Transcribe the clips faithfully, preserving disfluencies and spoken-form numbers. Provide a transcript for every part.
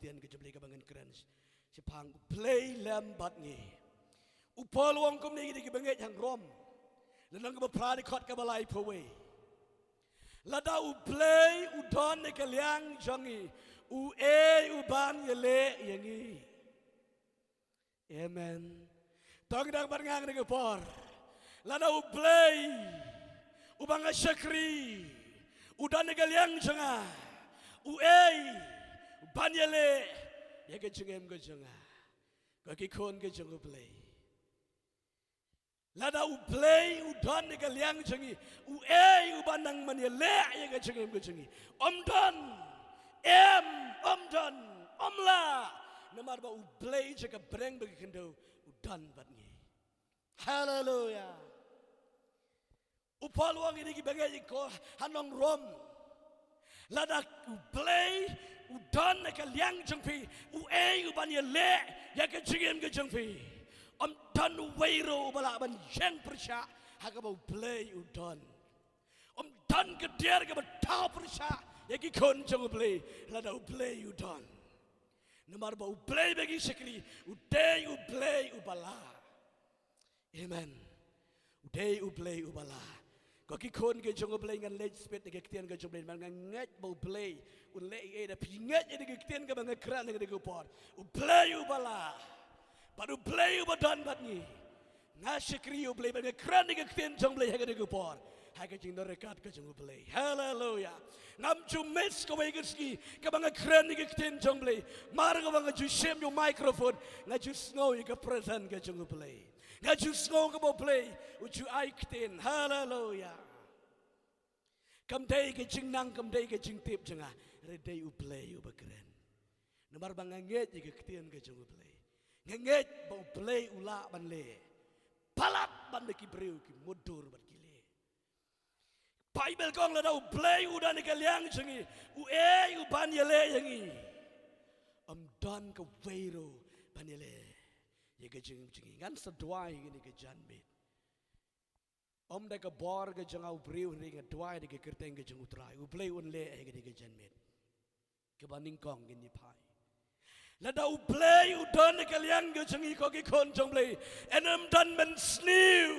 Ktien ka jong U Blei kaba ngan kren shaphang U Blei lem bad ngi. U Paul u ong kumne ïa ki bangeit hang Rom, lynnong kaba phra, dkhot kaba laiphew wei: Lada U Blei u don ha ka liang jong ngi, uei u ban ïaleh ïa ngi? Amen. To ngin ïa bad ngang ha kane ka por. Lada U Blei uba nga shakri u don ha ka liang jong nga, uei u ban ïaleh ïa ka jingim ka jong nga? Ko ki khun ki jong U Blei, lada U Blei u don ha ka liang jong ngi, uei u ban nang ban ïaleh ïa ka jingim ka jong ngi? Ym don. Em, ym don. Ym lah. Namar ba U Blei jong ka bneng bad ka khyndew u don bad ngi. Haleluya. U Paul u ong ïa ki bangeit ha nong Rom, lada U Blei u don ha ka liang jong phi, uei u ban ïaleh ïa ka jingim ka jong phi? Ym don uwei ruh uba lah ban ïeng pyrshah ha kaba U Blei u don. Ym don ka dier kaba thaw pyrshah ïa ki khun jong U Blei lada U Blei u don. Namar ba U Blei ba ngi shakri u dei U Blei uba lah. Amen. U dei U Blei uba lah. Ko ki khun ki jong U Blei, ngan leit spit ïa ka ktien ka jong U Blei namar nga ngeit ba U Blei un leh ei ei. Da phi ngeit ïa ka ktien kaba nga kren ha kane ka por, U Blei uba lah bad U Blei uba don bad ngi. Nga shakri U Blei bad nga kren ïa ka ktien jong U Blei ha kane ka por ha ka jingdon ryngkat ka jong U Blei. Haleluya. Ngam ju miss kawei ka sngi kaba nga kren ïa ka ktien jong U Blei. Mar kaba nga ju shim ïa u microphone, nga ju sngew ïa ka presence ka jong U Blei. Nga ju sngew kaba U Blei u ju ai ktien. Haleluya. Kam dei ka jingnang, kam dei ka jingtip jong nga, hynrei dei U Blei uba kren. Namar ba nga ngeit ïa ka ktien ka jong U Blei. Nga ngeit ba U Blei u lah ban leh palat ban da ki briew ki mutdur bad ki leh. Baibl ka ong lada U Blei u don ha ka liang jong ngi, uei u ban ïaleh ïa ngi? Ym don kawei ruh ban ïaleh ïa ka jingim jong ngi. Ngan sa duwai ha kane ka janmiet. Ym da ka bor ka jong nga u briew, hynrei nga duwai da ka kyrteng ka jong U Trai, U Blei un leh ha kane ka janmiet. Kaba nyngkong ngin ïa phai. Lada U Blei u don ha ka liang ka jong ngi, ko ki khun jong U Blei, yn ym don mynsniew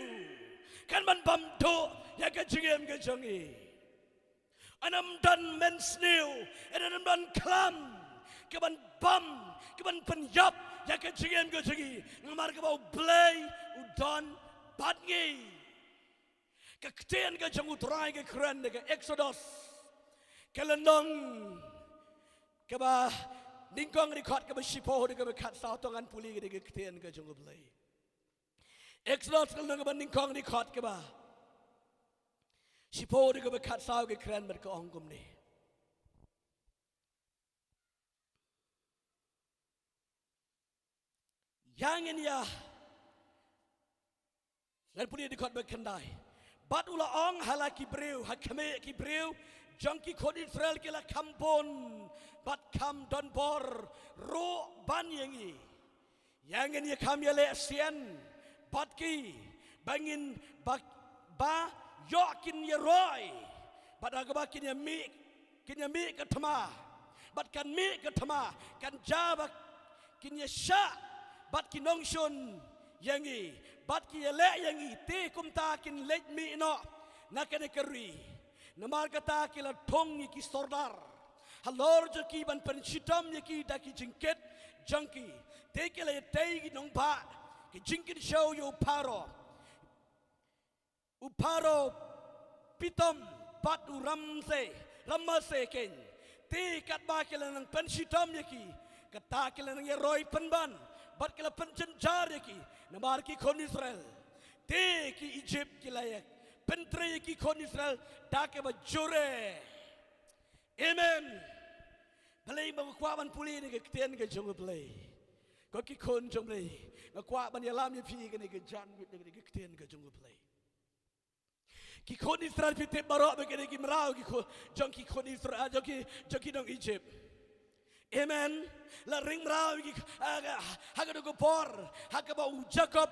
kan ban bam duh ïa ka jingim ka jong ngi. Yn ym don mynsniew, yn ym don khlam ka ban bam, ka ban pynïap ïa ka jingim ka jong ngi. Namar kaba U Blei u don bad ngi. Ka ktien ka jong U Trai ka kren ha ka Exodus, ka lynnong kaba nyngkong, dkhot kaba shiphew haduh kaba khatsaw. To ngan pule ïa ka ktien ka jong U Blei. Exodus ka lynnong kaba nyngkong, dkhot kaba shiphew haduh kaba khatsaw, ka kren bad ka ong kumne. Ïa ngin ïa, ngan pule dkhot ba khyndai. Bad u la ong ha la ki briew, ha khmih ki briew jong ki khun Israel ki la kham bun bad kham don bor ruh ban ïa ngi. Ïa ngin ïa kham ïaleh sian bad ki, ba ngin ba, ba ïoh kin ïaroi, bad ha kaba kin ïa mih, kin ïa mih ka thma, bad kan mih ka thma, kan jia ba kin ïa shah bad ki nongshun ïa ngi, bad ki ïaleh ïa ngi, te kumta kin leit mih noh na kane ka ri. Namar kata ki la thung ïa ki sordar halor jong ki ban pynshitom ïa ki da ki jingkit jong ki. Te ki la ïatei ki nongbah, ki jingkynshew ïa u Pharaoh, u Pharaoh Pithom bad u Ramse, Ramse King. Te katba ki la nang pynshitom ïa ki, kata ki la nang ïaroi pynban bad ki la pynjynjar ïa ki. Namar ki khun Israel, te ki Egypt ki la ïa pyntrei ïa ki khun Israel da kaba jur eh. Amen. Balei ba nga kwah ban pule ïa ka ktien ka jong U Blei? Ko ki khun jong U Blei, nga kwah ban ïalam ïa phi ïa kane ka janmiet, ïa kane ka ktien ka jong U Blei. Ki khun Israel, phi tip baroh ba ki dei ki mraw ki khun, jong ki khun Israel, jong ki, jong ki nong Egypt. Amen. La ring mraw ki, ah, ha ka dei ka por ha kaba u Jakob,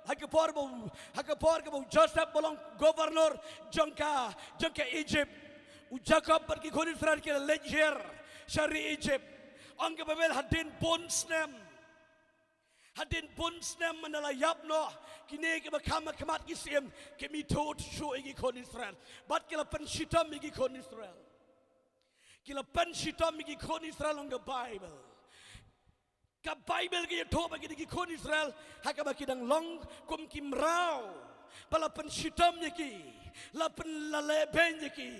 ha ka por ba u, ha ka por kaba u Joseph ba long governor jong ka, jong ka Egypt. U Jakob bad ki khun Israel ki la leit hiar sha ri Egypt. Ong ka Baibl hadien bun snem. Hadien bun snem mynta la ïap noh kine kiba kham ha khmat ki syiem, ki mih thuh shuh ïa ki khun Israel. Bad ki la pynshitom ïa ki khun Israel. Ki la pynshitom ïa ki khun Israel ong ka Baibl. Ka Baibl ka ïathuh ba kine ki khun Israel, ha kaba ki dang long kum ki mraw, ba la pynshitom ïa ki, la pyn, la lehbeiñ ïa ki,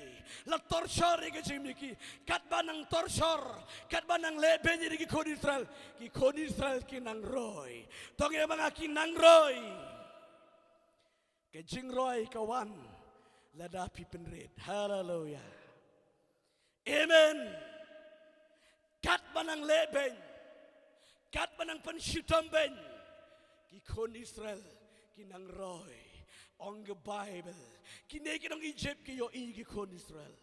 la torture ïa ka jingim ïa ki. Katba nang torture, katba nang lehbeiñ ïa ki khun Israel, ki khun Israel ki nang roi. To ngin ong ba nga ki nang roi. Ka jingroi ka wan lada phi pynrit. Haleluya. Amen. Katba nang lehbeiñ, katba nang pynshitom beiñ, ki khun Israel ki nang roi. Ong ka Baibl, kine ki nong Egypt ki ïohi ki khun Israel.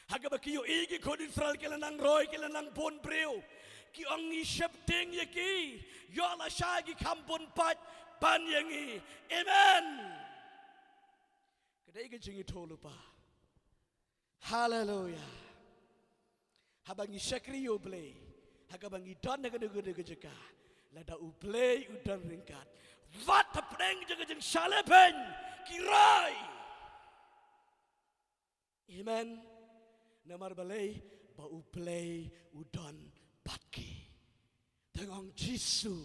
Ha kaba ki ïohi ki khun Israel ki la nang roi, ki la nang bun briew, ki ong ngi sheptieng ïa ki, ïoh lashai ki kham bun pat ban ïa ngi. Amen. Ka dei ka jingïathuhlypa. Haleluya. Haba ngi shakri ïa U Blei, ha kaba ngi don ha kano kano ka jaka, lada U Blei u don ryngkat, wat hapdeng jong ka jingshah lehbeiñ, ki roi. Amen. Namar balei? Ba U Blei u don bad ki. Te nga ong, Jisu,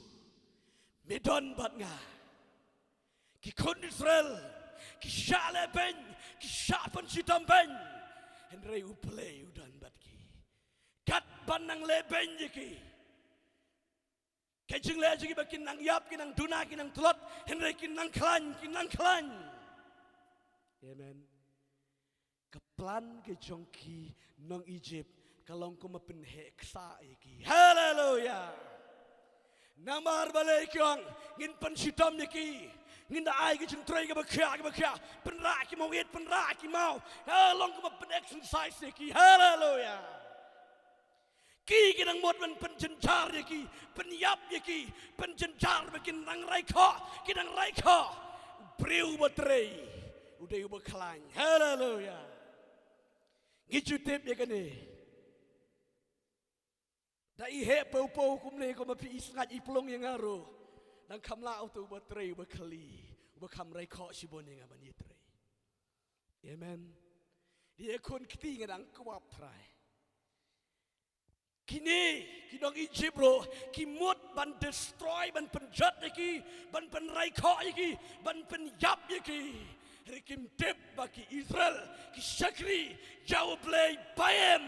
me don bad nga. Ki khun Israel ki shah lehbeiñ, ki shah pynshitom beiñ, hynrei U Blei u don bad ki. Katba nang lehbeiñ ïa ki, ka jingleh jong ki ba kin nang ïap, kin nang duna, kin nang tlot, hynrei kin nang khlaiñ, kin nang khlaiñ. Amen. Ka plan ka jong ki nong Egypt ka long kumba pynheh ksah ïa ki. Haleluya. Namar balei ki ong, ngin pynshitom ïa ki, ngin da ai ka jingtrei kaba khiah, kaba khiah, pynrah ki mawit, pynrah ki maw. Ha, long kumba pyn-exercise ïa ki. Haleluya. Ki, ki nang mut ban pynjynjar ïa ki, pynïap ïa ki, pynjynjar ba kin nang rai khoh, kin nang rai khoh. U briew uba trei u dei uba khlaiñ. Haleluya. Ngi ju tip ïa kane. Da i heh paw paw kumne, kumba phi i sngaid i plung ïa nga ruh, dang kham lah uto uba trei, uba khlieh, uba kham rai khoh shibun ïa nga ban ïatrei. Amen. Ïa khun kti nga dang kwah Trai. Kine ki nong Egypt ruh ki mut ban destroy, ban pynjot ïa ki, ban pynrai khoh ïa ki, ban pynïap ïa ki. Hynrei kim tip ba ki Israel ki shakri ïa U Blei ba im.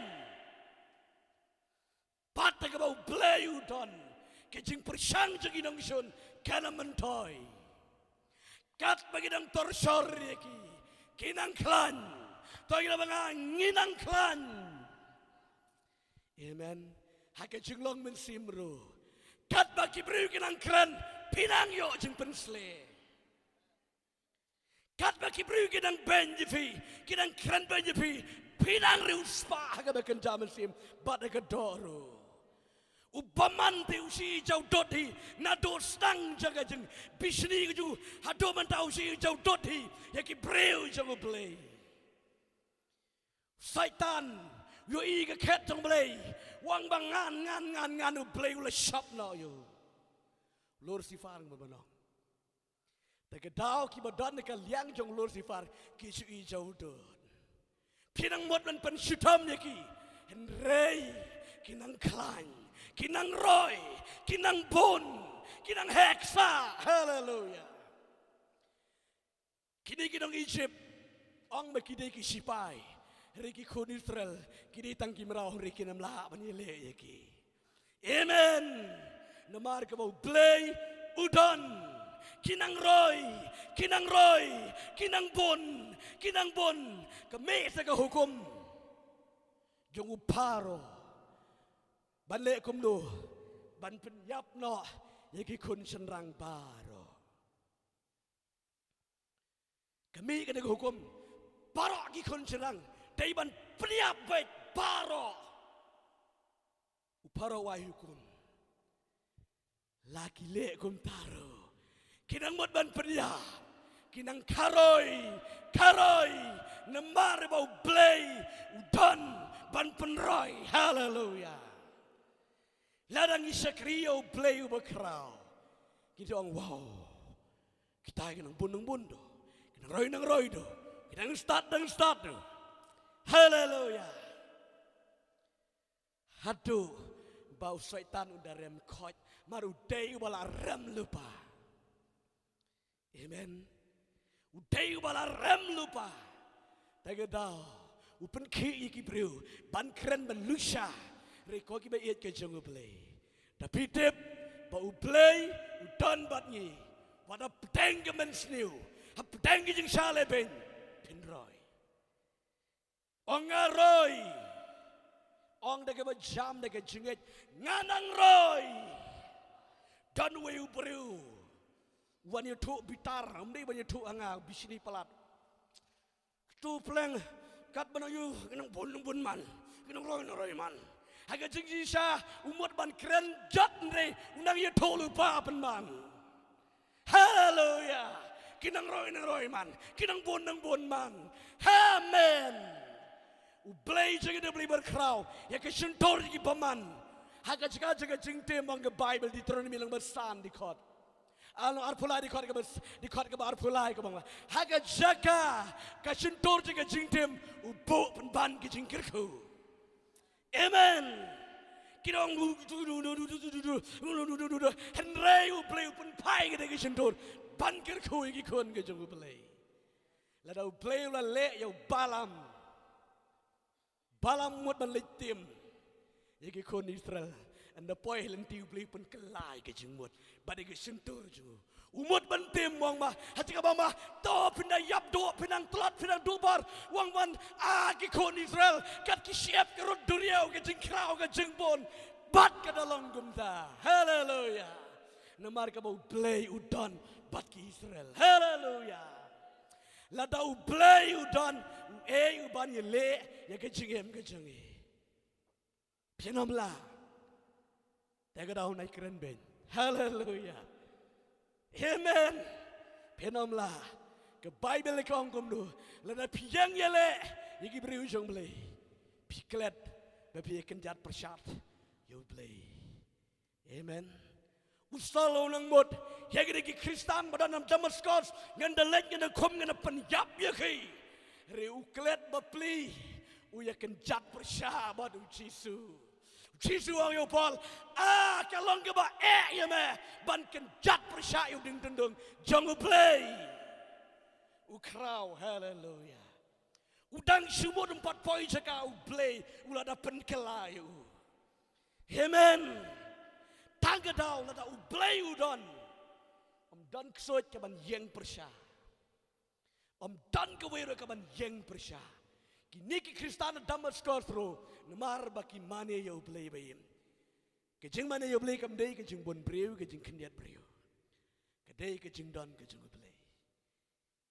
Bad ha kaba U Blei u don, ka jingpyrshang jong ki nongshun kan ym myntoi. Katba ki dang torture ïa ki, ki nang khlaiñ. To ïa la ba nga ngi nang khlaiñ. Amen. Ha ka jinglong mynsiem ruh, katba ki briew ki nang kren, phi nang ïoh jingpynshlur. Katba ki briew ki nang beiñ ïa phi, ki nang kren beiñ ïa phi, phi nang riewspah ha kaba kynja mynsiem bad ha ka doh ruh. U bymman te u shu ïa jaw dud hi, naduh sdang jong ka jingbishni ka jong u haduh mynta u shu ïa jaw dud hi ïa ki briew jong U Blei. Soitan u ïohi ka khet jong U Blei, u ong ba ngan, ngan, ngan, ngan, U Blei u la shop noh ïa u. Lucifer ngan ba noh. Te ka daw kiba don ha ka liang jong Lucifer ki shu ïa jaw dud. Phi nang mut ban pynshitom ïa ki, hynrei ki nang khlaiñ, ki nang roi, ki nang bun, ki nang heh ksah. Haleluya. Kine ki nong Egypt, ong ba ki dei ki shipai, hynrei ki khun Israel ki dei tang ki mraw, hynrei kin ym lah ban ïaleh ïa ki. Amen. Namar kaba U Blei u don, ki nang roi, ki nang roi, ki nang bun, ki nang bun. Ka mih sa ka hukum jong u Pharaoh ban leh kumno, ban pynïap noh ïa ki khun shynrang baroh. Ka mih kane ka hukum, baroh ki khun shynrang dei ban pynïap beit baroh. U Pharaoh u ai hukum, la ki leh kumta ruh, ki nang mut ban pynïap, ki nang kharoi, kharoi, namar ba U Blei u don ban pynroi. Haleluya. Lada ngi shakri ïa U Blei uba khraw, ngi ong, wow, kita ki nang bun nang bun tu, ki nang roi nang roi tu, ki nang stad nang stad tu. Haleluya. Haduh ba u Soitan u da rem khoit, namar u dei uba la rem lypa. Amen. U dei uba la rem lypa. Te ka daw u pynkhih ïa ki briew ban kren ban lushai. Hynrei ko kiba ïeit ka jong U Blei, da phi tip ba U Blei u don bad ngi. Wat hapdeng ka mynsniew, hapdeng ka jingshah lehbeiñ, phin roi. Ong nga roi. Ong da kaba jam da ka jingngeit, nga nang roi. Don uwei u briew u wan ïathuh bitar, ym dei ban ïathuh ha nga, bishni palat. Katu pleng, katba nang ïoh, ki nang bun nang bun man, ki nang roi nang roi man. Ha ka jingshisha u mut ban kren jot, hynrei u nang ïathuh lypa pynban. Haleluya. Ki nang roi nang roi man, ki nang bun nang bun man. Amen. U Blei jong ngi u dei U Blei bakhraw. Ïa ka shyntur jong ngi bymman. Ha ka jaka jaka jingtim, ong ka Baibl, Deuteronomi lyngba san dkhot, ah, arphew lai dkhot kaba, dkhot kaba arphew lai ka ong, ha ka jaka ka shyntur jaka jingtim u buh pynban ka jingkyrkhu. Amen. Ki ong, hynrei U Blei u pynphai ka dei ka shyntur ban kyrkhu ïa ki khun ka jong U Blei. Lada U Blei u la leh ïa u Balaam, Balaam mut ban leit tim ïa ki khun Israel. Ynda poi ha lynti U Blei u pynkylla ïa ka jingmut bad ïa ka shyntur jong u. U mut ban tim, u ong ma, ha jaka ba ma, to phin da ïap duh, phin nang tlot, phin nang duh bor, u ong ma, ah, ki khun Israel, kat ki shyiap ka rud duriaw, ka jingkhraw, ka jingbun, bad ka da long kumta. Haleluya. Namar kaba U Blei u don bad ki Israel. Haleluya. Lada U Blei u don, uei u ban ïaleh ïa ka jingim ka jong ngi? Phin ym lah. Te ka daw nai kren beiñ. Haleluya. Amen. Phin ym lah. Ka Baibl ka ong kumno? Lada phi ïeng ïaleh ïa ki briew jong U Blei, phi klet ba phi ïa kynjat pyrshah ïa U Blei. Amen. U Saul u nang mut, ïa kine ki Khristan ba don ha Damaskos, ngan da leit, ngan da khum, ngan da pynïap ïa ki. Hynrei u klet bapli, u ïa kynjat pyrshah bad U Jisu. U Jisu u ong ïa u Paul, ah, ka long kaba eh ïa me ban kynjat pyrshah ïa u dieng tyndong jong U Blei. U khraw, haleluya. U dang shu mut ym pat poi jaka U Blei u la da pynkylla ïa u. Amen. Tang ka daw lada U Blei u don, ym don ksuid ka ban ïeng pyrshah. Ym don kawei ruh ka ban ïeng pyrshah. Kine ki Khristan ha Damaskos ruh, namar ba ki mane ïa U Blei ba im. Ka jingmane ïa U Blei kam dei ka jingbun briew, ka jingkhyndiat briew. Ka dei ka jingdon ka jong U Blei.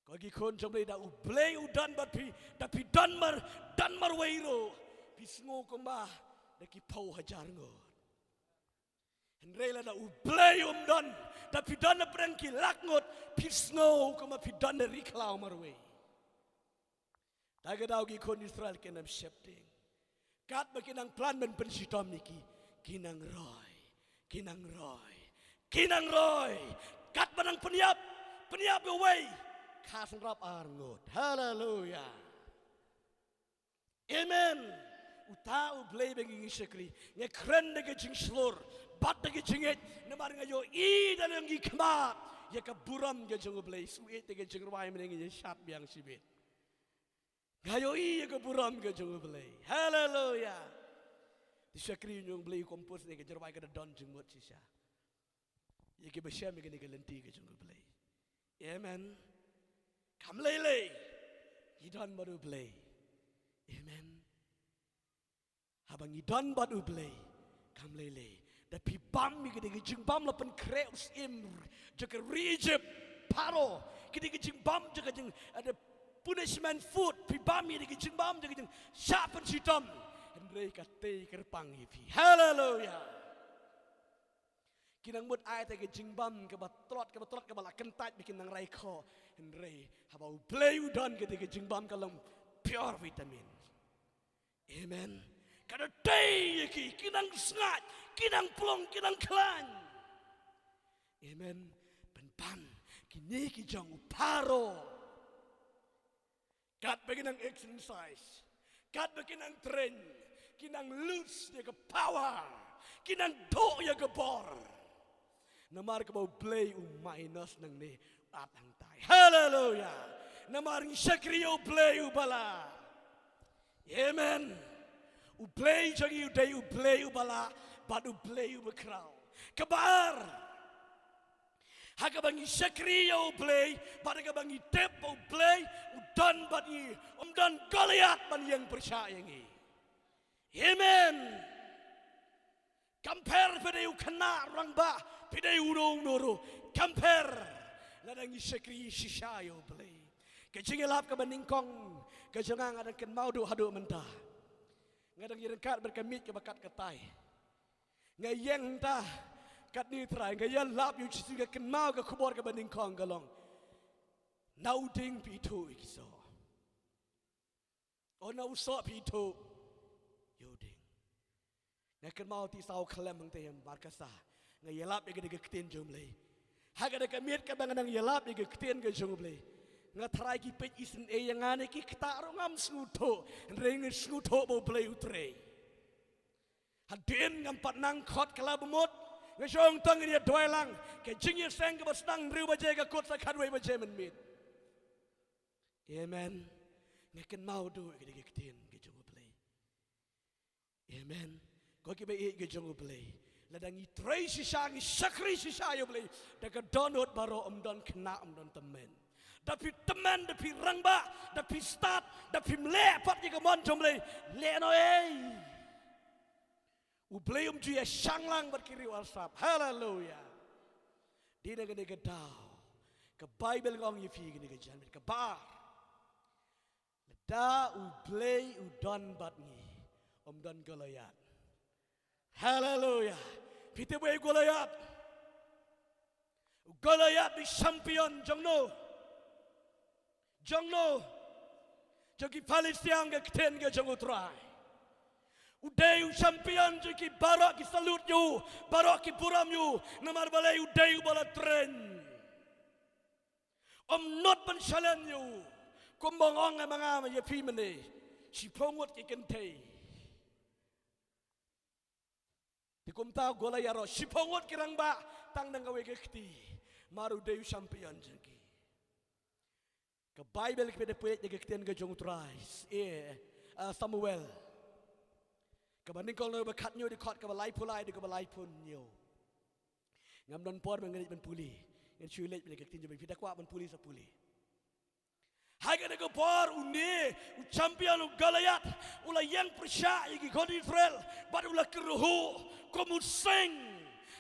Ko ki khun jong U Blei, da U Blei u don bad phi, da phi don mar, don marwei ruh, phi sngew kumba da ki phew hajar ngut. Hynrei lada U Blei um don, da phi don na pdeng ki lak ngut, phi sngew kumba phi don da ri khlaw marwei. Ta ka daw ki khun Israel kin ym sheptieng. Katba ki nang plan ban pynshitom ïa ki, ki nang roi, ki nang roi, ki nang roi. Katba nang pynïap, pynïap ïa uwei, kha sngewrap ar ngut. Haleluya. Amen. Uta U Blei ba ngi shakri, nga kren da ka jingshlur bad da ka jingïeit, namar nga ïohi da lade ki khmat ïa ka burom ka jong U Blei. Shu ïeit da ka jingrwai mynne, ngin ïa shad biang shibit. Nga ïohi ïa ka burom ka jong U Blei. Haleluya. Te shakri, ïa U Blei u compose ne ka jingrwai ka da don jingmut shisha ïa kiba shem ïa kane ka lynti ka jong U Blei. Amen. Kam lei lei, ngi don bad U Blei. Amen. Haba ngi don bad U Blei, kam lei lei. Da phi bam ïa kine ki jingbam la pynkhreh u syiem jong ka ri Egypt, Pharaoh. Kine ki jingbam jong ka jing, ah, the punishment food, phi bam ïa kine ki jingbam jong ka jingshah pynshitom. Hynrei ka tei kyrpang ïa phi. Haleluya. Ki nang mut ai te ka jingbam kaba tlot, kaba tlot, kaba la kyntait ba kin nang rai khoh. Hynrei haba U Blei u don, kata ka jingbam ka long pure vitamin. Amen. Ka da tei ïa ki, ki nang sngaid, ki nang plong, ki nang khlaiñ. Amen. Pynban kine ki jong u Pharaoh. Katba ki nang exercise, katba ki nang train, ki nang lose ïa ka power, ki nang duh ïa ka bor. Namar kaba U Blei u minus nangne, at hangtai. Haleluya. Namar ngi shakri ïa U Blei uba lah. Amen. U Blei jong ngi u dei U Blei uba lah bad U Blei uba khraw. Kaba ar, ha kaba ngi shakri ïa U Blei bad ha kaba ngi tip ba U Blei u don bad ngi, um don Goliath ban ïeng pyrshah ïa ngi. Amen. Kam pher phi dei u khynnah rangbah, phi dei uno uno ruh, kam pher. Lada ngi shakri shisha ïa U Blei. Ka jingïalap kaba nyngkong ka jong nga, nga dang kynmaw duh haduh mynta. Nga dang ïaryngkat bad ka miej kaba kat katai. Nga ïeng hangta katne, Trai, nga ïalap ïa U Jisu, nga kynmaw ka khubor kaba nyngkong ka long: Na u dieng phi ithuh ïa ki soh. O, na u soh phi ithuh ïa u dieng. Nga kynmaw te saw khlem hangta ïa markasa. Nga ïalap ïa ka da ka ktien jong U Blei. Ha ka da ka miet kaba nga nang ïalap ïa ka ktien ka jong U Blei, nga tharai ki peit isynei ïa nga ne ki ktah ruh ngam sngewthuh. Hynrei nga sngewthuh ba U Blei u trei. Hadien ngam pat nang khot kylla ba mut, nga shong tang ïa duwai lang. Ka jingïaseng kaba sdang hynriew baje ka kut sa khatwei baje mynmiet. Amen. Nga kynmaw duh ïa ka da ka ktien ka jong U Blei. Amen. Ko kiba ïeit ka jong U Blei, lada ngi trei shisha, ngi shakri shisha ïa U Blei, da ka dohnud baroh, um don khynnah, um don tymmen. Da phi tymmen, da phi rangbah, da phi stad, da phim leh pat ïa ka mon jong U Blei, leh noh ei. U Blei um ju ïashang lang bad ki riew arsap. Haleluya. Dei na kane ka daw ka Baibl ka ong ïa phi kane ka janmiet kaba ar. Lada U Blei u don bad ngi, um don Goliath. Haleluya. Phi tip uei u Goliath? U Goliath u dei champion jong no? Jong no? Jong ki Philistia, ong ka ktien ka jong U Trai. U dei u champion jong ki, baroh ki salute ïa u, baroh ki burom ïa u, namar balei? U dei uba la train. Um nud ban challenge ïa u. Kumba ong ma nga ma ïa phi mynne, shiphew ngut ki kynthei. Te kumta u Goliath ruh, shiphew ngut ki rangbah, tang da kawei ka kti. Namar u dei u champion jong ki. Ka Baibl, kiba da peit ïa ka ktien ka jong U Trai, eh, ah, Samuel. Kaba nyngkong, lynnong ba khathynñiew, dkhot kaba laiphew lai haduh kaba laiphew hynñiew. Ngam don por ban, ngan leit ban pule. Ngan shu leit ban ïa ka ktien jong U Blei, phi da kwah ban pule sa pule. Ha kane ka por une u champion u Goliath u la ïeng pyrshah ïa ki khun Israel bad u la kyrhuh kum u seng.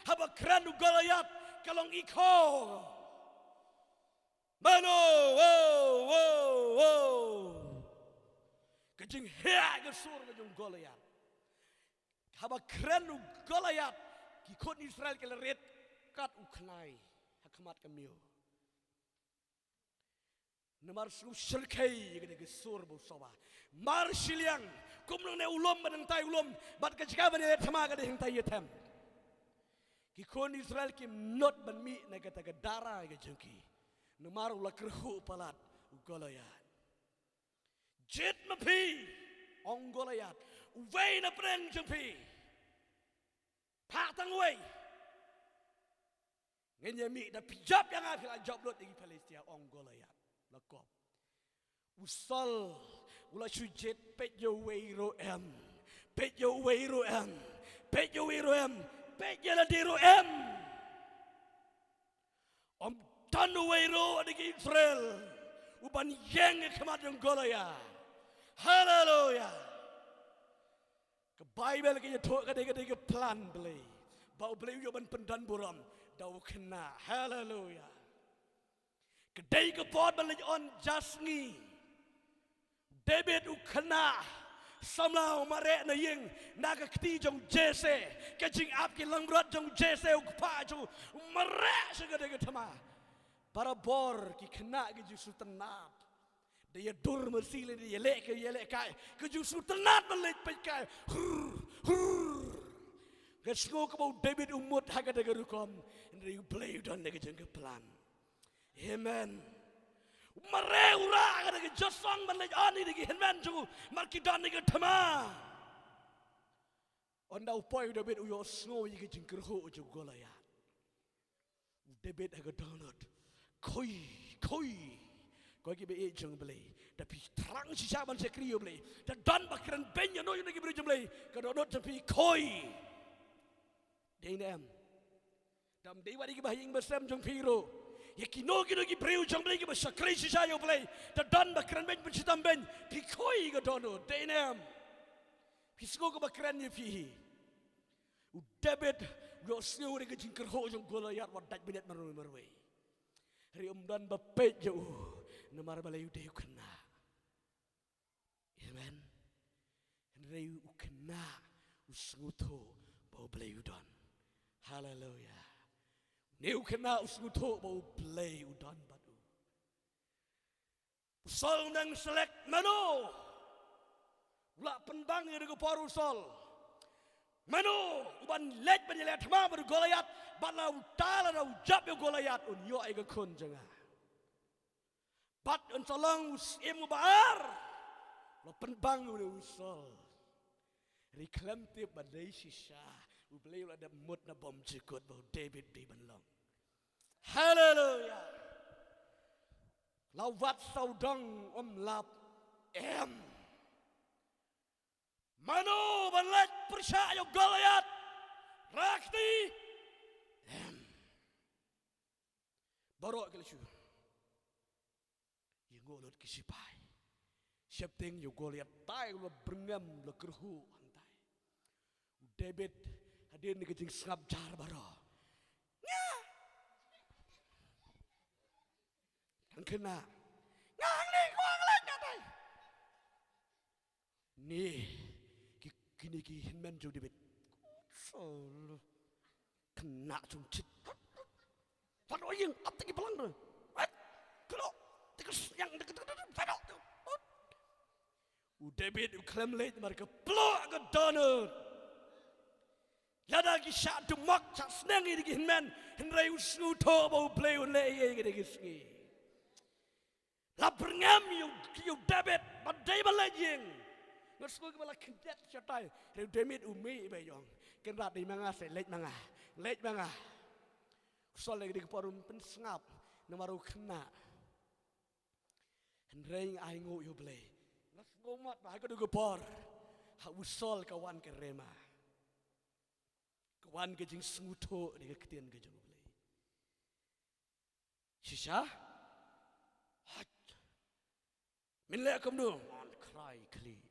Haba kren u Goliath ka long echo. Mano, wo, wo, wo. Ka jinghiah ka sur ka jong u Goliath. Haba kren u Goliath, ki khun Israel ki la rit kat u khnai ha khmat ka miaw. Namar shu shyrkhei ïa kane ka sur ba u sohba. Mar shiliang, kumno ne u lum bad hangtai u lum, bad ka jaka ban ïathma ka dei hangtai ïathem. Ki khun Israel kim nud ban mih na kata ka dara ka jong ki. Namar u la kyrhuh palat u Goliath. Jied ma phi, ong Goliath. Uwei na pdeng jong phi. Phah tang uwei. Ngin ïa mih, da phi jop ïa nga phi la jop lut ïa ki Philistia, ong Goliath. La kop. U Saul u la shu jied, peit ïa uwei ruh em. Peit ïa uwei ruh em. Peit ïa uwei ruh em. Peit ïa lade ruh em. Ym don uwei ruh na ki Israel uban ïeng ha khmat jong u Goliath. Haleluya. Ka Baibl ka ïathuh ka dei, ka dei ka plan Blei, ba U Blei u ïoh ban pyndon burom da u khynnah. Haleluya. Ka dei ka por ban leit on ja sngi. David u khynnah samla u mareh na ïing, na ka kti jong Jesse. Ka jingap ki langbrot jong Jesse u kpa jong u, u mareh sha ka dei ka thma. Barabor ki khynnah ki ju sngewtynnat. Da ïa dur masi lei, da ïa leh ka, ïa leh kai. Ka jingsngewtynnat ban leit peit kai. Hur, hur. Nga sngew kaba u David u mut ha kata ka rukom. Hynrei u Blei u don da ka jingplan. Amen. U mareh u rah ha kata ka jingïaseng ban leit ïa kine ki hynmen jong u. Namar ki don da ka thma. Ynda u poi u David u ïohsngew ïa ka jingkyrhuh jong u Goliath. U David ha ka dohnud. Khoi, khoi. Ko kiba ïeit jong u Blei. Da phi thrang shisha ban shakri ïa u Blei. Da don ba kren beiñ ïano ïano ki briew jong u Blei. Ka dohnud jong phi khoi. Dei ne em. Dam dei wat ïa kiba ha ïing ba sem jong phi ruh. Ïa kino kino ki briew jong u Blei kiba shakri shisha ïa u Blei. Da don ba kren beiñ ban shitom beiñ. Phi khoi ka dohnud. Dei ne em. Phi sngew kaba kren ïa phi hi. U David, u ïohsngew ïa ka jingkyrhuh jong u Goliath wat dait bniat marwei marwei. Hynrei um don ba peit ïa u, namar balei? U dei u khynnah. Amen. Hynrei u khynnah, u sngewthuh ba u Blei u don. Haleluya. Une u khynnah u sngewthuh ba u Blei u don bad u. U Saul u nang select mano. U la pynbang ïa ka por u Saul. Mano, uban leit ban ïaleh thma bad u Goliath, bad la uta lada u jop ïa u Goliath, un ïoh ïa ka khun jong nga. Bad un sa long u syiem uba ar. La pynbang ïa u Saul. Hynrei khlem tip ba dei shisha, u Blei u la dep mut na bymjukut ba u David u dei ban long. Haleluya. La wad sawdong, um lap. Em. Mano ban leit pyrshah ïa u Goliath? Rakti. Em. Baroh ki la shu ïanguh lut ki sipai. Sheptieng ïa u Goliath, tai u la byrngem, u la kyrhuh hangtai. U David, hadien ka jingsngap jar baroh. Nga. Kan khynnah. Nga hangne, nga hangne, nga tai. Ni, ki, kine ki hynmen jong u David. Saul. Khynnah jong u David. Wat ïeng, ap te ki balang te. Wat. Kano. Te ka sniang, te ka, te ka, te ka, te ka. U David u khlem leit namar ka ploh ka dohnud. Lada ki shah dumok, shah sneng ïa ki hynmen, hynrei u sngewthuh ba u Blei un leh ïa ki da ki sngi. La byrngem ïa u, ïa u David, ba dei ban leit ïing. Nga sngew kiba la khyndiat shatai. Hynrei u David u mih beit u ong. Kynrad, dei ma nga se, leit ma nga. Leit ma nga. U Saul ha kane ka por um pynsngap. Namar u khynnah. Hynrei nga ainguh ïa u Blei. Nga sngewmat ba ha kane ka por. Ha u Saul ka wan ka rema. Ka wan ka jingsngewthuh da ka ktien ka jong u Blei. Shisha? Hait. Men leh kumno? Mon krai khlieh.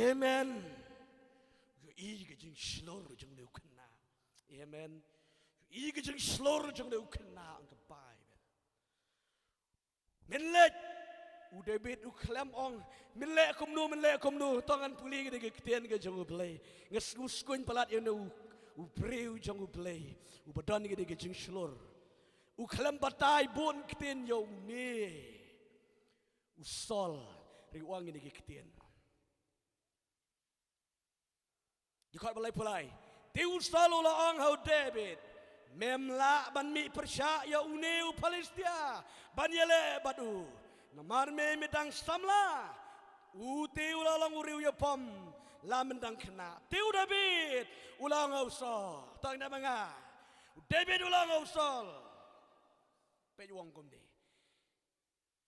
Amen. Ïohi ka jingshlur jong une u khynnah. Amen. Ïohi ka jingshlur jong une u khynnah, ong ka Baibl. Men leh, u David u khlem ong, men leh kumno, men leh kumno, to ngan pule ïa ka ktien ka jong u Blei. Nga sngew sngewsih palat ïa une u, u briew jong u Blei. Uba don ïa ka jingshlur. U khlem batai bun ktien ïa une u Saul, hynrei u ong ïa ka ktien. Dkhot ba laiphew lai. Te u Saul u la ong ha u David, mem lah ban mih pyrshah ïa une u Philistia ban ïaleh bad u. Namar me me dang samla. U te u la long u riew ïapom la men dang khynnah. Te u David u la ong ha u Saul, to ngin ïa ma nga. U David u la ong ha u Saul. Peit u ong kumne.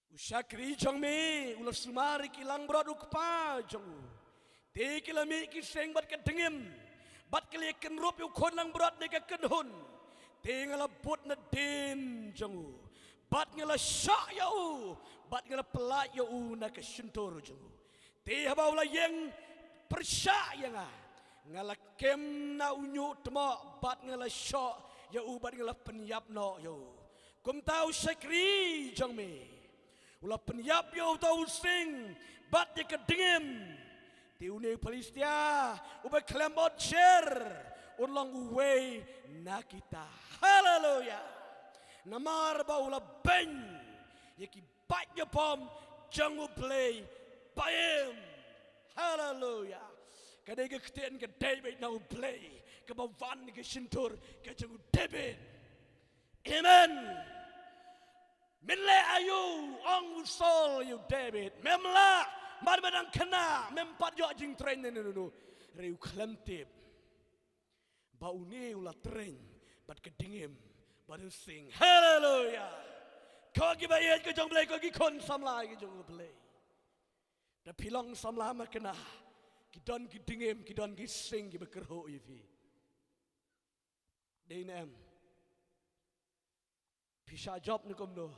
U shakri jong me u la sumar ïa ki langbrot u kpa jong u. Te ki la mih ki seng bad ka dngiem, bad ki la ïakynrup ïa u khun langbrot ne ka kynhun. Te nga la bud nadien jong u, bad nga la shoh ïa u, bad nga la pyllait ïa u na ka shyntur jong u. Te haba u la ïeng pyrshah ïa nga, nga la kem na u ñiuhtmoh bad nga la shoh ïa u bad nga la pynïap noh ïa u. Kumta u shakri jong me u la pynïap ïa uta u seng bad ïa ka dngiem. Te une u Philistia uba khlem ot sher un long uwei na kita. Haleluya. Namar ba u la beiñ ïa ki bad ïa pom jong U Blei ba im. Haleluya. Ka dei ka ktien ka dei beit na U Blei kaba wan na ka shyntur ka jong u David. Amen. Min leh aïu, ong u Saul ïa u David. Mem lah, mar ba dang khynnah, mem pat ïoh jingtrei ne nu nu. Hynrei u khlem tip ba une u la trei bad ka dngiem bad u sing. Haleluya. Ko ki ba ïeit ka jong U Blei, ko ki khun samla ka jong U Blei. Da phi long samla ma khynnah, ki don ki dngiem, ki don ki sing ki ba kyrhuh ïa phi. Dei ne em? Phi shah jop ne kumno?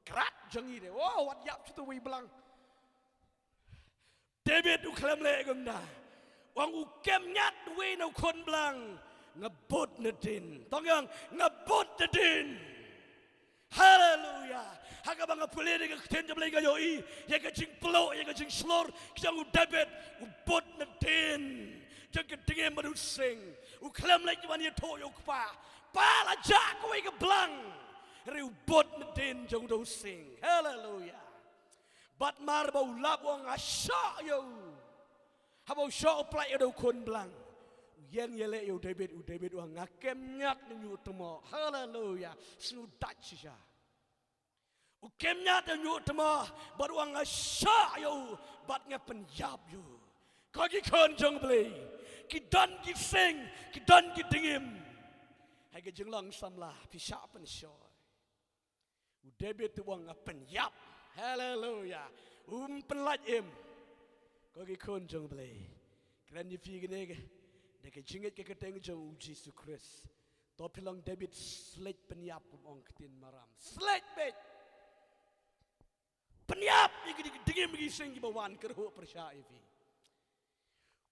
Krat jong ngi de. Wow, wat ïap shuh tu wei blang. David u khlem leh kumta. Ong u kem ñiat wei na u khun blang. Nga bud nadien. Tong ïong, nga bud nadien. Haleluya. Ha kaba nga pule ïa ka ktien jong U Blei nga ïohi ïa ka jingpluh, ïa ka jingshlur ka jong u David, u bud nadien jong ka dngiem bad u sing. U khlem leit ban ïathuh ïa u kpa. Pa, la jah kawei ka blang. Hynrei u bud nadien jong u da u sing. Haleluya. Bad mar ba u lap u ong nga shoh ïa u. Haba u shoh u pynlait ïa u da u khun blang. U ïeng ïaleh ïa u David, u David u ong nga kem ñiat na u ñiuh tmoh. Haleluya. Shu dait shisha. U kem ñiat na u ñiuh tmoh bad u ong nga shoh ïa u bad nga pynïap ïa u. Ko ki khun jong U Blei, ki don ki sing, ki don ki dngiem. Ha ka jinglong samla phi shah pynshoi. U David u ong nga pynïap. Haleluya. Um pynlait im. Ko ki khun jong U Blei, kren ïa phi kane ka, da ka jingngeit ka kyrteng jong U Jisu Khrist. To phi long David, shlei pynïap, kum ong ka ktien Maram. Shlei beit. Pynïap ïa ki dngiem ki sing ki ba wan kyrhuh pyrshah ïa phi.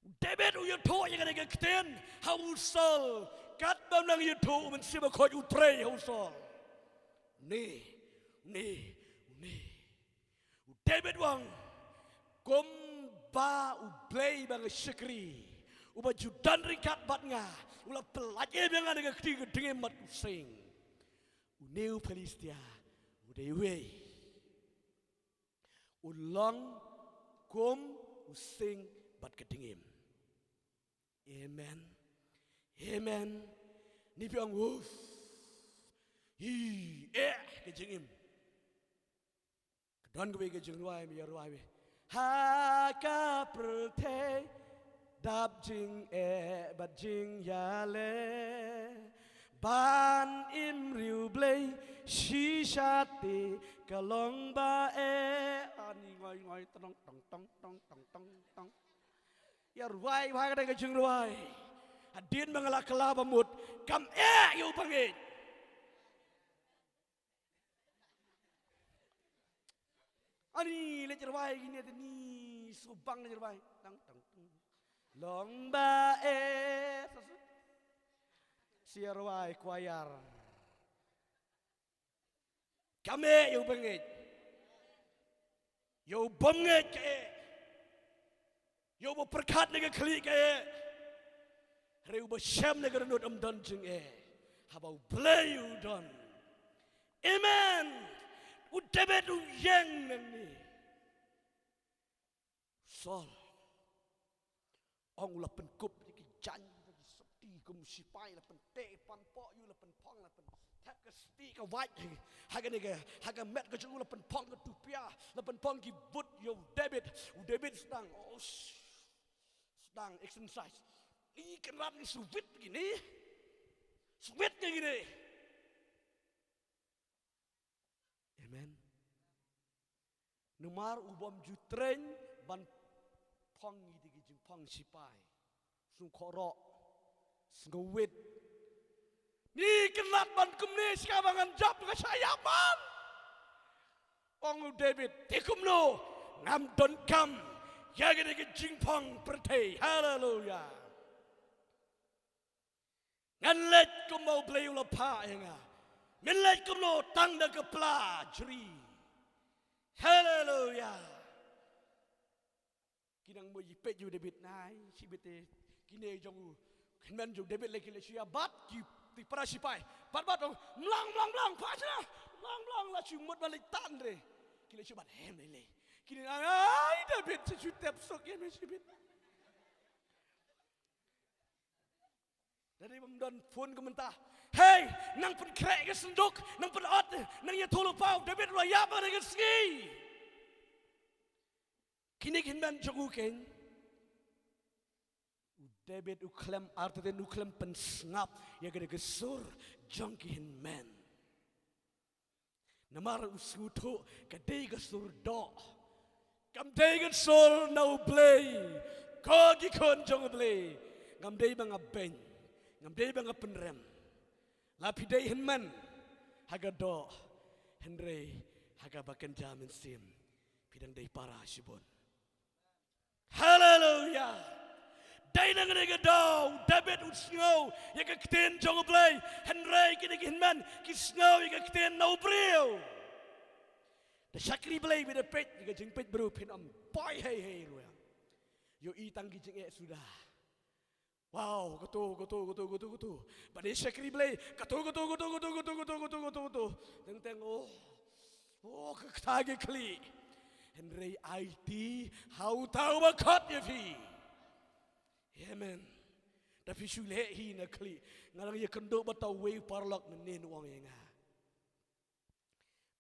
U David u ïathuh ïa kane ka ktien ha u Saul. Katba u nang ïathuh, u Mynsiem Bakhuid u trei ha u Saul. Une, une, une. U David u ong, kumba U Blei ba nga shakri, uba ju don ryngkat bad nga, u la pynlait ïa nga na ka kti ka dngiem bad u sing. Une u Philistia u dei uwei. U long kum u sing bad ka dngiem. Amen. Amen. Ni phi ong uf. Hi, eh, ka jingim. Ka don kawei ka jingrwai, me ïa rwai me. Ha ka pyrthei dap jingeh bad jingïaleh. Ban im riewblei shisha te ka long ba eh. Ani ngoi ngoi tong tong tong tong tong tong tong. Ïa rwai, rwai ka dei ka jingrwai. Hadien ba nga la kylla ba mut, kam eh ïa u bangeit. Ani leit rwai kine te ni subang leit rwai. Tang tang tang. Long ba eh. Sa su. Sia rwai choir. Kam eh ïa u bangeit. Ïa u bym ngeit ka eh. Ïa uba pyrkhat na ka khlieh ka eh. Hynrei uba shem na ka dohnud um don jingeh. Haba U Blei u don. Amen. U David u ïeng nangne. Saul. Ong u la pynkup ïa ki jaiñ, ïa ki sopti kum sipai, la pynteh panpoh ïa u, la pynphong, la pynthep ka stieh ka wait. Ha kane ka, ha ka met ka jong u la pynphong ka tupia, la pynphong ki vote ïa u David. U David sdang, oh, sh-, sdang exercise. I kynrad ngi swit kine. Swit kine. Amen. Namar u bym ju train ban phong ïa ki jingphong sipai. Sngewkhoh roh. Sngewwit. Ngi kynlad ban kumne, sha ba ngan jop nga shah ïap man. Ong u David, te kumno, ngam donkam ïa kane ka jingphong pyrthei. Haleluya. Ngan leit kumba U Blei u la phah ïa nga. Men leit kumno tang da ka pla jri. Haleluya. Ki nang mo ïa peit ïa u David nai, shi bit te kine jong u hynmen jong u David lei ki leit shu ïa bat ki, ki para sipai. Bat bat ong, mlang mlang mlang, phah shna. Mlang mlang la shu mut ban leit tan re. Ki leit shu bat hem lei lei. Kine, ai, David, sa shu tep suk ïa me shibit. Lada bym don phone ka mynta, "Hei, nang pynkhreh ka synduk, nang pynot, nang ïathuh lypa." U David u la ïap ha kane ka sngi. Kine ki hynmen jong u keiñ. U David u khlem, artatien u khlem pynsngap ïa kane ka sur jong ki hynmen. Namar u sngewthuh ka dei ka sur doh. Kam dei ka sur na U Blei. Ko ki khun jong U Blei, ngam dei ba nga beiñ, ngam dei ba nga pynrem. La phi dei hynmen ha ka doh, hynrei ha kaba kynja mynsiem phi dang dei para shibun. Haleluya. Dei na kane ka daw, David u sngew ïa ka ktien jong U Blei, hynrei kine ki hynmen ki sngew ïa ka ktien na u briew. Da shakri Blei bad da peit ïa ka jingpeit briew, phin ym poi hei hei ruh. Ïohi tang ki jingeh suda. Wow, kato, kato, kato, kato, kato. Bad da shakri Blei, kato, kato, kato. Teng teng, oh. Oh, ka kata ka khlieh. Hynrei aiti ha uta uba khot ïa phi. Amen. Da phi shu leh hi na khlieh. Nga dang ïakynduh bad uwei u paralok mynne, u ong ïa nga.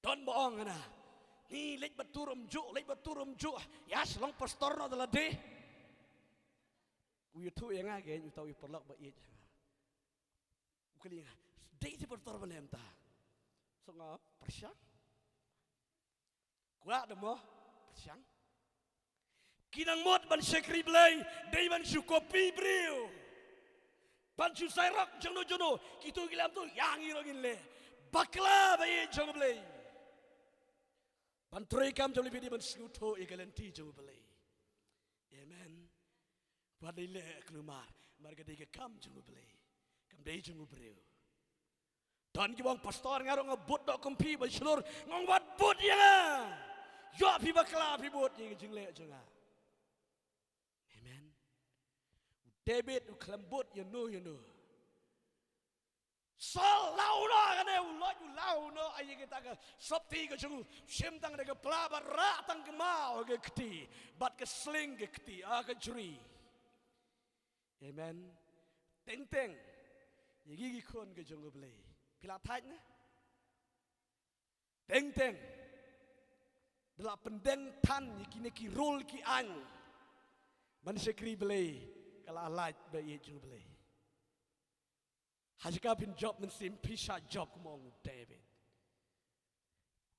Don ba ong, "Hana, ni leit bad tur umjuh, leit bad tur umjuh. Ïa shlong pastor noh da lade." U ïathuh ïa nga keiñ uta u paralok ba ïeit. U kylli nga, "Dei te pastor ban leh mynta?" Sa nga pyrshang. Kwah da mo pyrshang. Ki nang mut ban shakri Blei, dei ban shu copy briew. Ban shu xerox jongno jongno, kito ki leh to, ïa ngi ruh ngin leh. Bakla ba ïeit jong U Blei. Ban trei kam jong U Blei, dei ban sngewthuh ïa ka lynti jong U Blei. Amen. Wat dei leh kulmar, namar ka dei ka kam jong U Blei. Kam dei jong u briew. Don kiba ong, "Pastor, nga ruh nga bud doh kum phi ba shlur." Nga ong, "Wat bud ïa nga. Ïoh phi bakla, phi bud ïa ka jingleh jong nga." Amen. U David u khlem bud ïano ïano. Saul, la u noh kane u loit, u la u noh ïa kita ka sopti ka jong u, shim tang da ka pla bad rah tang ka maw ha ka kti, bad ka sling ka kti, ah, ka jri. Amen. Teng teng ïa ngi ki khun ka jong U Blei, phi la thait ne? Teng teng da la pyndeng than ïa kine ki rul ki aiñ ban shakri Blei, ka la lait ba ïeit jong U Blei. Ha jaka phin jop mynsiem, phi shah jop kum u ong u David.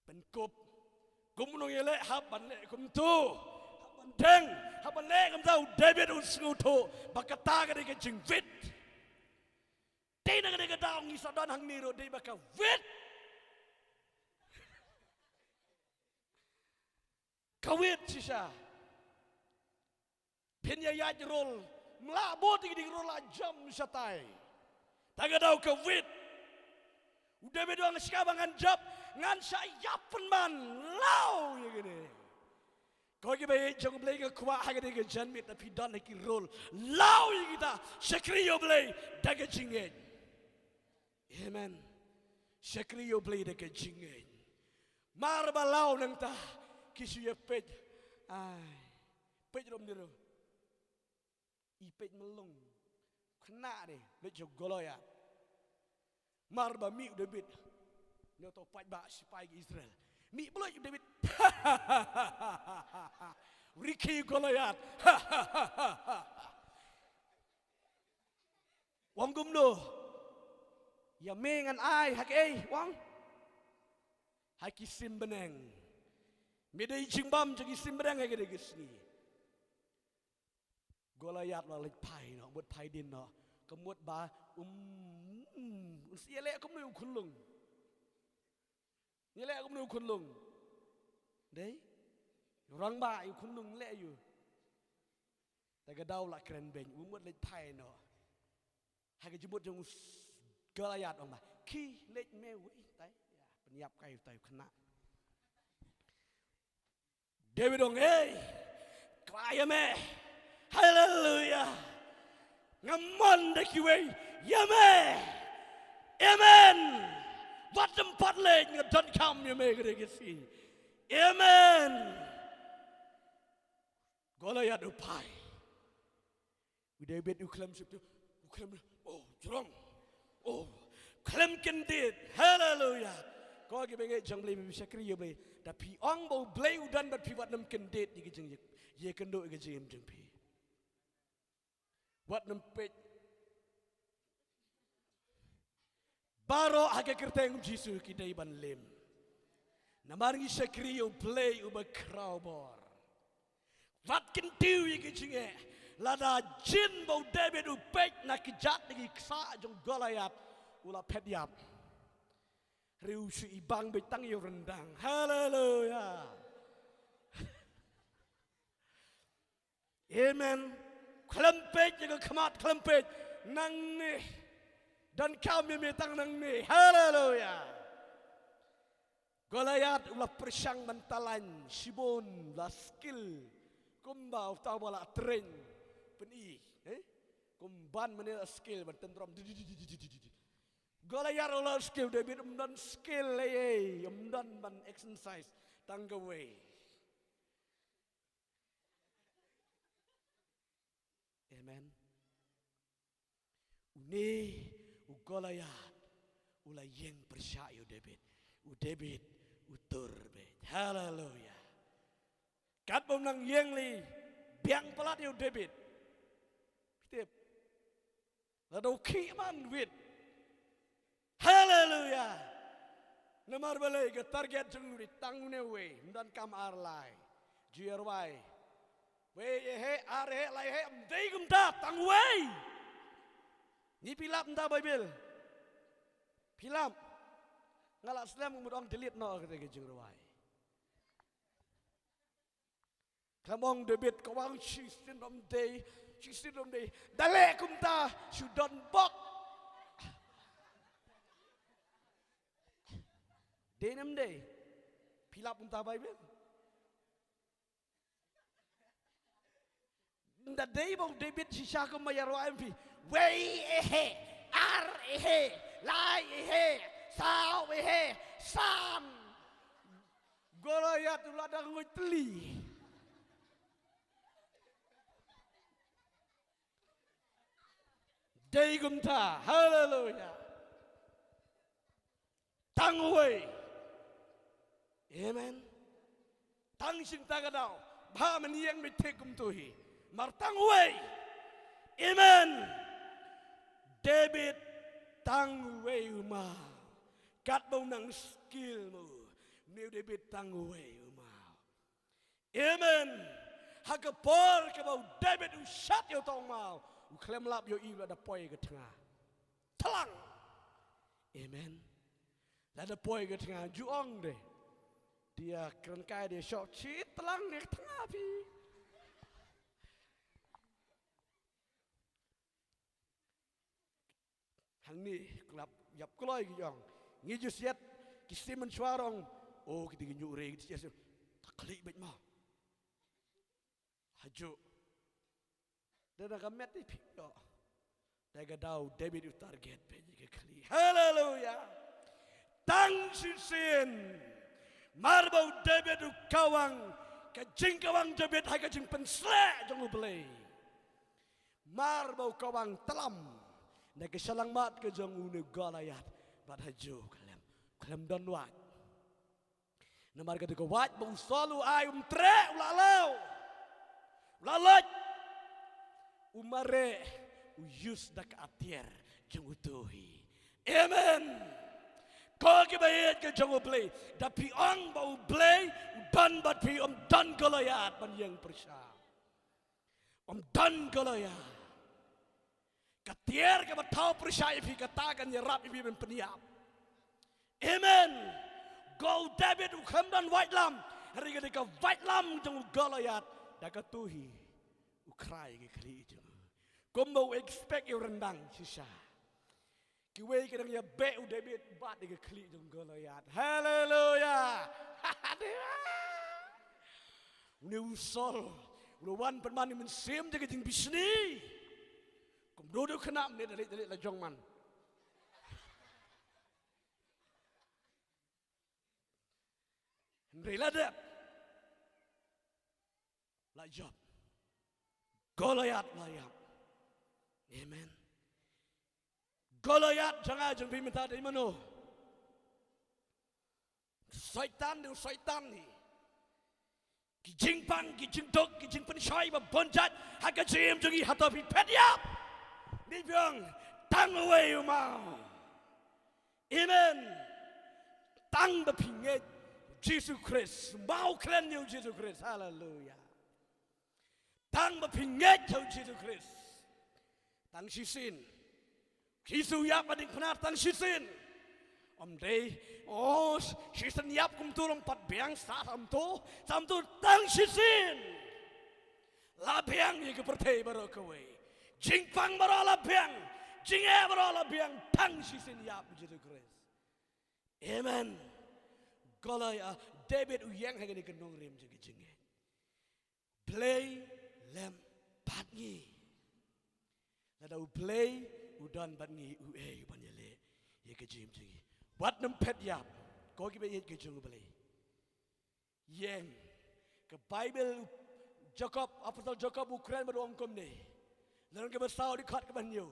Pynkup, kumno ïaleh, hap ban leh kumto, hap ban deng, hap ban leh kumta. U David u sngewthuh ba kata ka dei ka jingwit. Dei na kane ka daw ngi sa don hangne ruh, dei ba ka wit. Ka wit shisha. Phin ïa ïaid rul, mla bud ïa ki ding rul, la jam shatai. Ta ka daw ka wit. U David u ong, shika ba ngan jop, ngan shah ïap pynban, law ïa kane. Ko kiba ïeit jong U Blei, nga kwah ha kane ka janmiet, lada phi don ha ki rul, law ïa kita, shakri ïa U Blei da ka jingngeit. Amen. Shakri ïa U Blei da ka jingngeit. Mar ba law nangta, ki shu ïa peit. Ai. Peit rum diru. I peit myllung. Khynnah ne, leit jong Goliath. Mar ba mih u David. Nangta u paidbah sipai ki Israel. Mih bluit u David. Rikhi Goliath. U ong kumno? Ïa me ngan ai ha kaei, u ong? Ha ki sim bneng. Me dei jingbam jong ki sim bneng ha kane ka sngi. Goliath u la leit phai noh, mut phai dien noh. Ka mut ba, um, um, un sa ïaleh kumno u khunlung. Ïaleh kumno u khunlung. Dei? U rangbah u khunlung leh ïa u. Ta ka daw la kren beiñ, u mut leit phai noh. Ha ka jingmut jong u s-, Goliath u ong ba, khie leit me wei, tai. Ïa, pynïap kai u tai u khynnah. David u ong, ei, kwah ïa me. Haleluya. Nga mon da kiwei ïa me. Amen. Wat nym pat leit, nga donkam ïa me ka dei ka sngi. Amen. Goliath u phai. U David u khlem shiptu, u khlem, oh, jrong. Oh, khlem kyndit. Haleluya. Ko ki bangeit jong Blei, phi shakri ïa U Blei. Da phi ong ba U Blei u don bad phi, wat nym kyndit ïa ki jing, ïa kynduh ïa ki jingim jong phi. Wat nym peit. Baroh ha ka kyrteng Jisu ki dei ban lim. Namar ngi shakri ïa U Blei uba khraw bor. Wat kyntiew ïa ki jingeh. Lada jin ba u David u peit na ki jait ki ksa jong Goliath, u la phet ïap. Riu shu i bang beit tang ïa u ryndang. Haleluya. Amen. Khlem peit ïa ka khmat, khlem peit nangne. Donkam ïa me tang nangne. Haleluya. Goliath u la pyrshang ban talain shibun, la skill. Kumba uta uba la train. Pyni, eh? Kumban mane la skill ban tynrom. Goliath u la skill, David um don skill, ei, ei, um don ban exercise. Tang kawei. Amen. Une u Goliath u la ïeng pyrshah ïa u David. U David u tur beit. Haleluya. Katba u nang ïeng lei, biang palat ïa u David. Phi tip. Lada u khih man wit. Haleluya. Namar balei? Ka target jong u dei tang une uwei, ym donkam ar lai. Ju ïa rwai. Wei eh, ar eh, lai eh, ym dei kumta, tang uwei. Ngi phi lap kumta Baibl. Phi lap. Nga la slem, mut ong delete noh kata ka jingrwai. Khlem ong David, ka wan shisien ym dei, shisien ym dei. Da leh kumta shu don bok. Dei ne ym dei? Phi lap kumta Baibl. Da dei ba u David shisha kumba ïa rwai, em phi. Wei eh, ar eh, lai eh, saw eh, san. Goliath u la dang nguid tylli. Dei kumta. Haleluya. Tang uwei. Amen. Tang shynta ka daw. Bha men ïeng beit thik kumto hi. Mar tang uwei. Amen. David tang uwei u maw. Katba u nang skill mo. Une u David tang uwei u maw. Amen. Ha ka por kaba u David u shat ïa uta u maw, u khlem lap ïohi, u la da poi ka tnga. Tlang. Amen. La da poi ka tnga, ju ong de. Dia kren kai dia shok chi tlang ne tnga phi. Hangne, klap, ïap kloi ki ong. Ngi ju siat, ki sim mynshuwa ong. Oh, kita ki ñiuh re, kita ki siat. Ta khlieh beit mo. Hajuh. Da da ka met i phi ïoh. Da ka daw David u target beit ïa ka khlieh. Haleluya. Tang shisien. Mar ba u David u kawang. Ka jingkawang David ha ka jingpynsleh jong u Blei. Mar ba u kawang tlam na ka shyllangmat ka jong une u Goliath, bad hajuh khlem, khlem don wait. Namar kata ka wait ba u Saul u ai, um treh, u la law. U la lait. U mareh, u use da ka atiar jong uto hi. Amen. Ko kiba ïeit ka jong u Blei, da phi ong ba u Blei u don bad phi, um don Goliath ban ïeng pyrshah. Um don Goliath. Ka tiar kaba thaw pyrshah ïa phi, kata kan ïarap ïa phi ban pynïap. Amen. Ko u David u khlem don waitlam, hynrei ka dei ka waitlam jong u Goliath. Da kato hi u khrai ïa ka khlieh jong u. Kumba u expect ïa u ryndang shisha. Kiwei ki dang ïa beh u David bad ïa ka khlieh jong u Goliath. Haleluya. Une u Saul u la wan pynman ïa u Mynsiem da ka jingbishni. Kumno u khynnah mynne, da leit da leit la jong man. Hynrei la dep. La jop. Goliath la ïap. Amen. Goliath jong nga jong phi mynta dei mano? Soitan dei u soitan hi. Ki jingpang, ki jingduk, ki jingpynshoi ba bun jait ha ka jingim jong ngi, hato phi phet ïap? Ngi biang tang uwei u maw. Amen. Tang ba phi ngeit Jisu Khrist, maw kren ïa u Jisu Khrist. Haleluya. Tang ba phi ngeit ïa u Jisu Khrist. Tang shisien. Jisu ïap ha diengphna tang shisien. Ym dei, oh, shisien ïap kumtu long pat biang sa kumtu, sa kumtu tang shisien. La biang ïa ka pyrthei baroh kawei. Jingpang baroh la biang. Jingeh baroh la biang tang shisien ïap u Jisu Khrist. Amen. Goliath, David u ïeng ha kane ka nongrim jong ka jingngeit. Blei lem bad ngi. Lada u Blei u don bad ngi, uei u ban ïaleh ïa ka jingim jong ngi? Wat nym phet ïap, ko kiba ïeit ki jong u Blei. Ïeng, ka Baibl, Jakob, Apostol Jakob u kren bad u ong kumne. Lynnong kaba saw dkhot kaba hynñiew.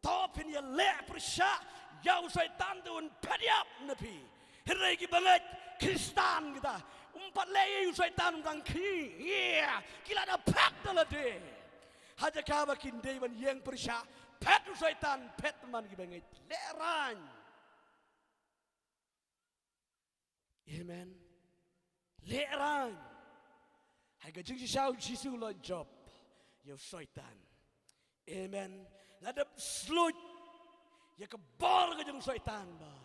To phin ïaleh pyrshah ïa u Soitan te un phet ïap na phi. Hynrei kiba ngeit Khristan kita, um pat leh ei u Soitan, um tang khie. Ki la da phet da lade. Ha jaka ba kin dei ban ïeng pyrshah, phet u Soitan, phet man kiba ngeit. Lehraiñ. Amen. Lehraiñ. Ha ka jingshisha u Jisu u la jop ïa u Soitan. Amen. La dep slut ïa ka bor ka jong u Soitan baroh.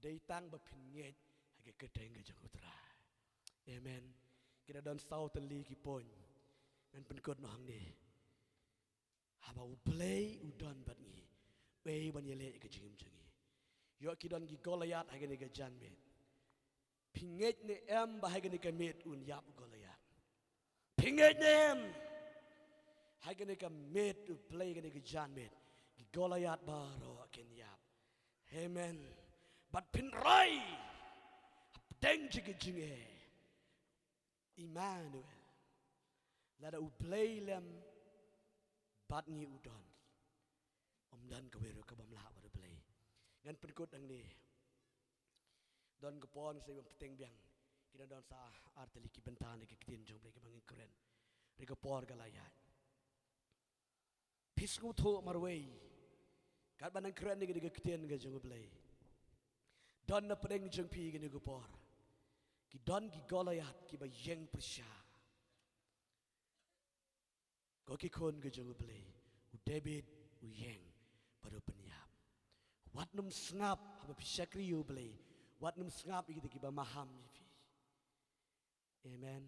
Dei tang ba phin ngeit ha ka kyrteng ka jong u Trai. Amen. Ki da don saw tylli ki point. Ngan pynkut noh hangne. Haba u Blei u don bad ngi, uei ban ïaleh ïa ka jingim jong ngi? Ïoh ki don ki Goliath ha kane ka janmiet. Phi ngeit ne em ba ha kane ka miet un ïap u Goliath? Phi ngeit ne em? Ha kane ka miet u Blei, kane ka janmiet, ki Goliath baroh kin ïap. Amen. Bad phin roi hapdeng jong ka jingeh. Immanuel. Lada u Blei lem bad ngi u don, ym don kawei ruh ka bym lah bad u Blei. Ngan pynkut hangne. Don ka por sa ban bteng biang. Ki don sa ar tylli ki bynta na ka ktien jong u Blei kaba ngin kren. Hynrei ka por ka la ïaid. Phi sngewthuh marwei, katba nang kren ïa kane ka ktien ka jong u Blei, don na pdeng jong phi kane ka por, ki don ki Goliath kiba ïeng pyrshah. Ko ki khun ka jong u Blei, u David u ïeng bad u pynïap. Wat nym sngap haba phi shakri ïa u Blei. Wat nym sngap ïa kita kiba maham ïa phi. Amen.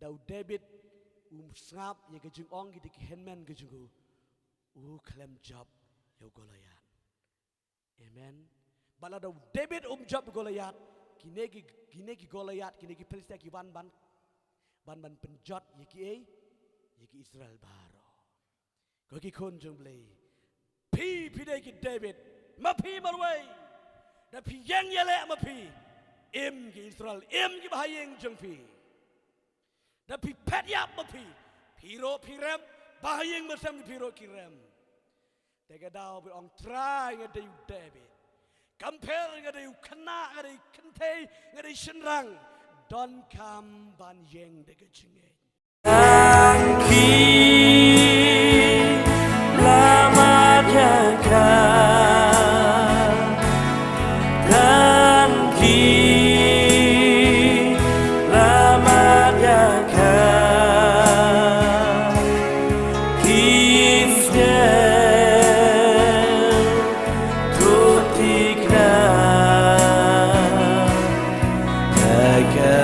Da u David um sngap ïa ka jingong kita ki hynmen ka jong u, u khlem jop ïa u Goliath. Amen. Bad lada u David um jop ïa u Goliath, kine ki, kine ki Goliath, kine ki Philistia ki wan ban, ban, ban pynjot ïa kiei, ïa ki Israel baroh. Ko ki khun jong u Blei, phi, phi dei ki David, ma phi marwei. Da phi ïeng ïaleh ma phi, im ki Israel, im kiba ha ïing jong phi. Da phi phet ïap ma phi, phi ruh phi rem, ba ha ïing ba sem phi ruh ki rem. Te ka daw phi ong, Trai, nga dei u David. Kam pher, nga dei u khynnah, nga dei kynthei, nga dei shynrang. Donkam ban ïeng da ka jingngeit. Tang ki la mad ïa ka. Tang ki la mad ïa ka. Ki sngewthuh thikna. Ka ka